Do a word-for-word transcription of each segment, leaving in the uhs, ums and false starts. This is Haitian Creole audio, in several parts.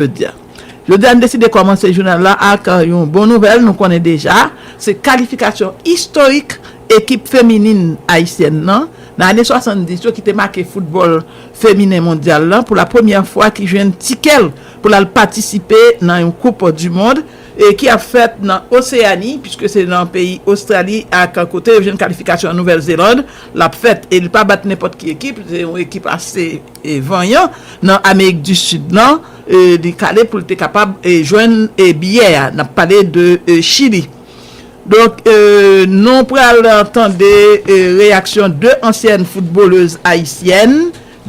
jodi a. Jodi a, nou deside kòmanse jounal la ak yon bon nouvèl, nou konnen deja, se kalifikasyon istorik ekip feminin ayisyèn nan. Nan ane swasanndis yo, ki te make foutbòl feminen mondyal lan, pou la premyè fwa ki jwenn tikè l pou l al patisipe nan yon koup di mond, e ki ap fèt nan Oseyani, piske se nan peyi Ostrali ak kote yo jwenn kalifikasyon an Nouvèl Zeland l ap fèt, e li pa bat nenpòt ki ekip, se yon ekip ase e vanyan nan Amerik di Sid lan, e li kale pou l te kapab e jwenn e biyè a. N ap pale de e Chili. Donk, e nou pral tande e reyaksyon de ansyèn foutbolèz ayisyèn,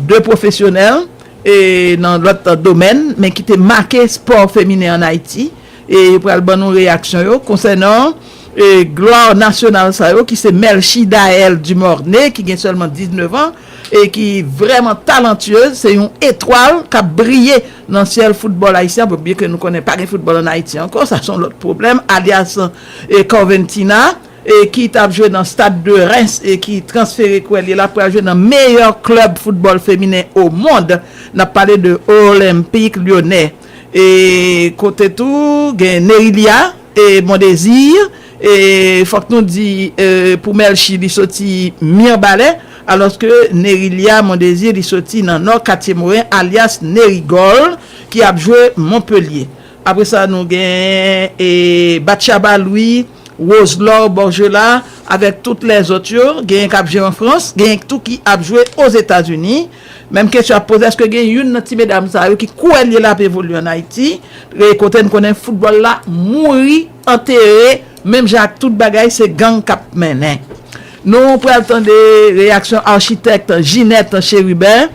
de pwofesyonèl e nan lòt domèn, men ki te make spò feminen ann Ayiti. E yo pral ban nou reyaksyon yo konsènan e glwa nasyonal sa yo, ki se Melchie Daelle Dumornay, ki gen sèlman diznèf an e ki vrèman talantyez, se yon etwal k ap briye nan syèl foutbòl ayisyen, byenke nou konnen pa gen foutbòl ann Ayiti ankò, sa se yon lòt pwoblèm, alyas e Corventina, e ki t ap jwe nan Stade de Reims e ki transfere kwè li la pral jwe nan meyè klèb foutbòl feminen o mond. N ap pale de Olympique Lyonnais. E kote tou gen Nerilia e Mondésir, e fòk nou di e pou Melchie li soti Mirebalais, alòske Nerilia Mondésir li soti nan Nò Katye Moren alyas Nerigòl, ki ap jwe Montpellier. Apre sa, nou gen e Batchaba Louis, Roselor Borgella, avèk tout lèzòt yo, genyen k ap jwe an Frans, genyen tou ki ap jwe Ozetazini. Menm kesyon ap poze, èske gen youn nan ti medam sa yo ki kwè li l ap evolye ann Ayiti, e kote n konnen foutbòl la mouri, antere, menm jan ak tout bagay, se gang k ap mennen. Nou pral tande reyaksyon achitèk Ginette Chérubin,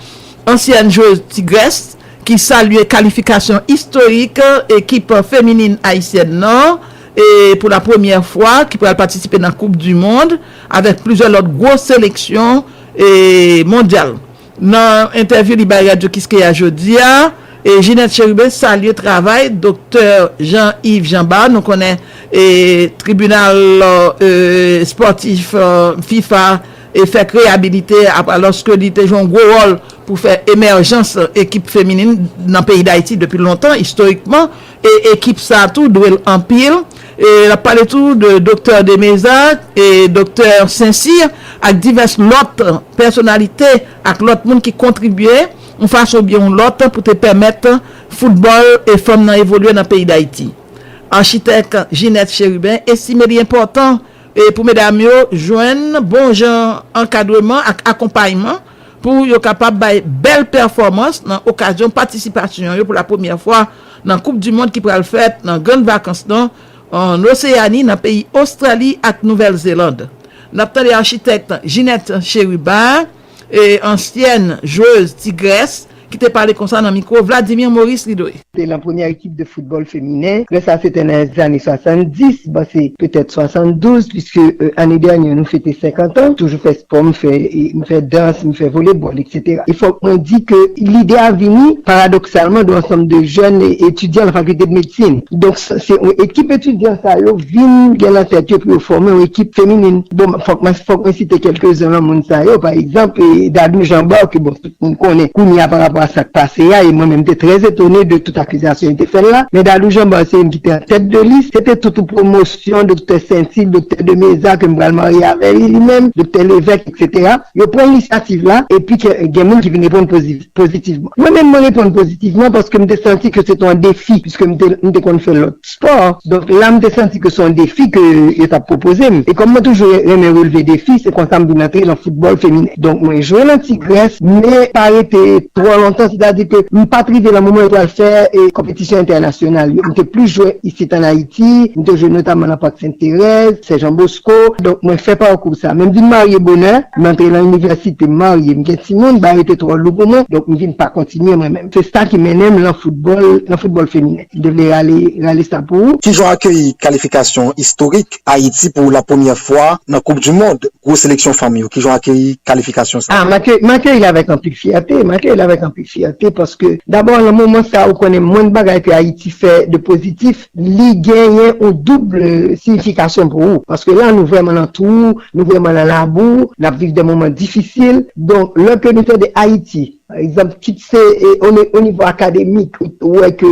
ansyèn jwez Tigrès, ki salye kalifikasyon istorik ekip feminin ayisyèn nan, e pou la premyè fwa, ki pral patisipe nan Koup di Mond avèk plizyè lòt gwo seleksyon e mondyal. Nan entèvyou li bay Radyo Kiskeya jodi a, e Ginette Chérubin salye travay Doktè Jean Yves Jean Bart, nou konnen e tribinal e espòtif e fifa e fèk reyabilite apre lòske li te jwe yon gwo wòl pou fè emèjans ekip feminin nan peyi Dayiti depi lontan, istorikman, e ekip sa a tou dwe l anpil. E l ap pale tou de Doktè Demeza e Doktè Saint-Cyr ak divès lòt pèsonalite ak lòt moun ki kontribye yon fason oubyen yon lòt pou te pèmèt foutbòl e fanm nan evolye nan peyi Dayiti. Achitèk Ginette Chérubin estime li enpòtan e pou medam yo jwenn bon jan ankadreman ak akonpayman pou yo kapab bay bèl pèfòmans nan okazyon patisipasyon yo pou la premyè fwa nan Koup di Mond ki pral fèt nan grann vakans lan ann Oseyani, nan peyi Ostrali ak Nouvèl Zeland. N ap tande achitèk Ginette Chérubin, e ansyèn jwez Tigrès, ki te pale konsa nan mikwo Vladimir Maurice Ridoy. Te lan premyè ekip de foutbòl feminen. Lè sa se te nan zane swasanndis, bon, se petèt swasanndouz, piske e, ane dènye nou fete senkant an. Toujou fè spò, m fè, e, m fè dans, m fè volebòl, etsetera. E fòk mwen di ke lide a vini paradoksalman de ansanm de jèn e, etidyan nan fakilte de medsin. Donk, se se yon ekip etidyan sa yo vin gen nan tèt yo pou yo fòme yon ekip feminin. Bon, fòk mwen, fòk mwen site kèlkezen nan moun sa yo, pa egzanp, e, Dadou Jean Bart, ke bon, moun konnen kounye a pa rapò a sa k pase a, e mwen menm te trè etone de tout akizasyon yo te fè l la. Men Dadou Jean Bart se youn ki te an tèt de lis, se te tout yon pwomosyon, Doktè Saint-Cyr, Doktè Demeza, ke m pral marye avè li, li menm, Doktè Lévesque, etsetera. Yo pran inisyativ la, epi ke gen moun ki vin reponn pozi-, pozitivman. Mwen menm, mwen reponn pozitivman paske m te santi ke se te yon defi, piske m te, m te konn fè lòt spò. Donk, la, m te santi ke se yon defi ke yo t ap pwopoze m. E kòm mwen toujou renmen releve defi, se konsa m vin antre nan foutbòl feminen. Donk, mwen jwe nan Tigrès, men pa rete twò lontan, sètadi ke m pa t rive nan moman yo pral fè e konpetisyon entènasyonal yo. M te plis jwe isit ann Ayiti, m te jwe notaman nan Parc Sainte-Thérèse, Sè Jan Bosko. Donk, mwen fè pakou sa. Men m vin marye bonè, m antre nan inivèsite, m marye, m gen timoun, bagay yo te twò lou pou mwen, donk m vin pa kontinye mwen menm. Se sa ki mennen m lan foutbòl, lan foutbòl feminen. M te vle rale, rale sa pou ou. Kijan w akeyi kalifikasyon istorik Ayiti pou la premyè fwa nan Koup di Mond? Gwo seleksyon fanm yo, kijan w akeyi kalifikasyon sa? Ah, m ake-, m akeyi l avèk anpil fyète, m akeyi l avèk anpil fyète, paske dabò, nan moman sa, ou konnen, mwen, bagay ke Ayiti fè de pozitif, li genyen yon doub siyifikasyon pou ou. Paske la, nou vrèman nan twou, nou vrèman nan labou, n ap viv de moman difisil. Donk, lè ke nou tande Ayiti, Pa egzanp, kit se e, o, o nivo akademik, ou wè ke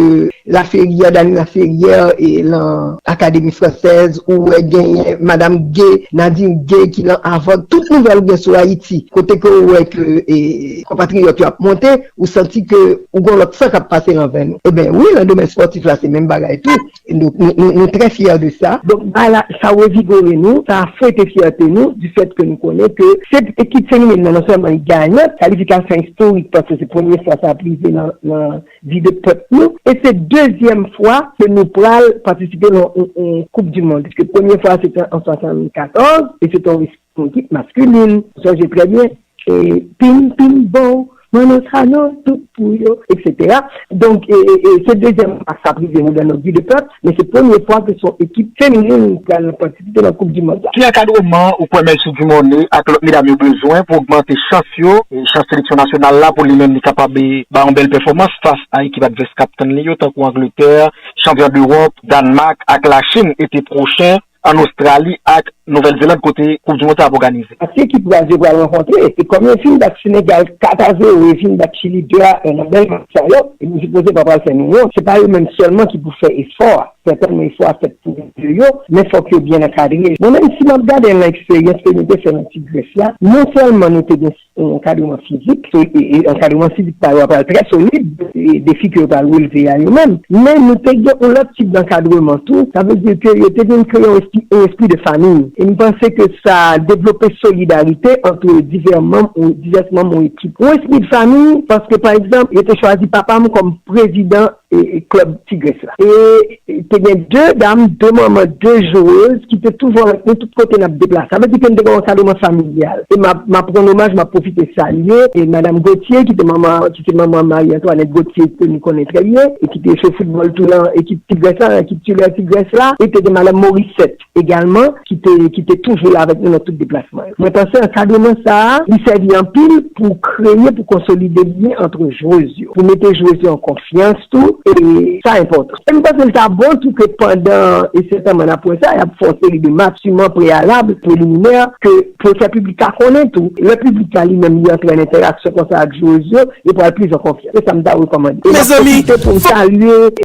Laferrière, Dany Laferrière, e, lan Académie Française, ou wè genyen Madame Gay, Nadine Gay ki lan Harvard, tout nouvèl ou gen sou Ayiti, kote ke ou wè ke e, konpatriyòt yo ap monte, ou santi ke ou gon lòt san k ap pase lan venn ou. Eben wi, lan domèn spòtif la, se menm bagay tou. Nou, nou, nou, nou trè fyè de sa. Donk, bagay la, sa revigore nou, sa fwete fyète nou, di fèt ke nou konnen ke se ekip feminin nan, non sèlman li ganyant, kalifikasyon istorik, paske se premye fwa sa ap rive nan, nan vi de pèp nou, e se dezyèm fwa ke nou pral patisipe nan yon, yon Koup di Mond, piske premye fwa se te an swasann katòz, e se te yon ekip maskilin, ou sonje trè byen, e pim pim bow, Mano Sano, tout pou yo, et cetera. Donk, e, e, e, se dezyèm fwa sa ap rive nou dan nou vi de pèp, men se premye fwa ke se yon ekip feminin pral patisipe nan Koup di Mond la. Ki ankadreman ou kwè Melchie Dumornay ak lòt medam yo bezwen pou ogmante chans yo, e chans seleksyon nasyonal la, pou li menm li kapab, e, bay yon bèl pèfòmans fas a ekip advès k ap tann li yo, tankou Angletè, chanpyon dewòp, Dànmak ak Lachin ete pwochen, ann Ostrali ak Nouvèl Zeland kote Koup di Mond sa ap òganize. Paske ekip Braz yo pral rankontre, e kòm yo fin bat Senegal kat a zewo, yo fin bat Chili de a en nan bèl match sa yo, e nou sipoze pa pral fè nou wont. Se pa yo menm sèlman ki pou fè efò a. Sètènman, efò a fèt pou de yo, men fòk yo byen ankadre. Mwen menm, si m ap gade nan eksperyans ke nou te fè nan Ti Grès la, non sèlman nou te gen yon ankadreman fizik, so, e, e, ankadreman fizik pa yo a pral trè solid, e, defi ke yo pral releve a yo menm. Men nou te gen yon lòt tip d'ankadreman tou, sa vle di ke yo te vin kreye yon espri, yon espri de fanmi. E m panse ke sa devlope solidarite ant divè manm ou divès manm yon ekip. Yon espri de fanmi, paske pa egzanp, yo te chwazi papa m kòm prezidan e, e klèb Ti Grès la. E, e te gen de dam, de manman, de jwez ki te toujou avèk nou tout kote n ap deplase. Sa vle di ke n te gen yon ankadreman familyal. E m ap, m ap rann omaj, m ap pwofite salye, e Madam Gauthier, ki te manman, ki te manman Marie Antoinette Gauthier, ke nou konnen trè byen, e ki te jwe foutbòl tou nan ekip Ti Grès la, ekip titila Ti Grès la, e te gen Madam Morissette egalman, ki te, ki te toujou la avèk nou nan tout deplasman yo. Mwen panse ankadreman sa a, li sèvi anpil pou kreye, pou konsolide lyen ant jwez yo, pou mete jwez yo an konfyans tou, e sa enpòtan. E m panse l ta bon tou ke pandan, e sètènman n ap wè sa, y ap fè yon seri de match siman preyalab, preliminè, ke pou fè piblik la konnen tou. Lè piblik la li menm li antre an entèraksyon konsa ak jwez yo, yo pral plis an konfyans. Se sa m ta rekòmande. E m ap pwofite pou m salye,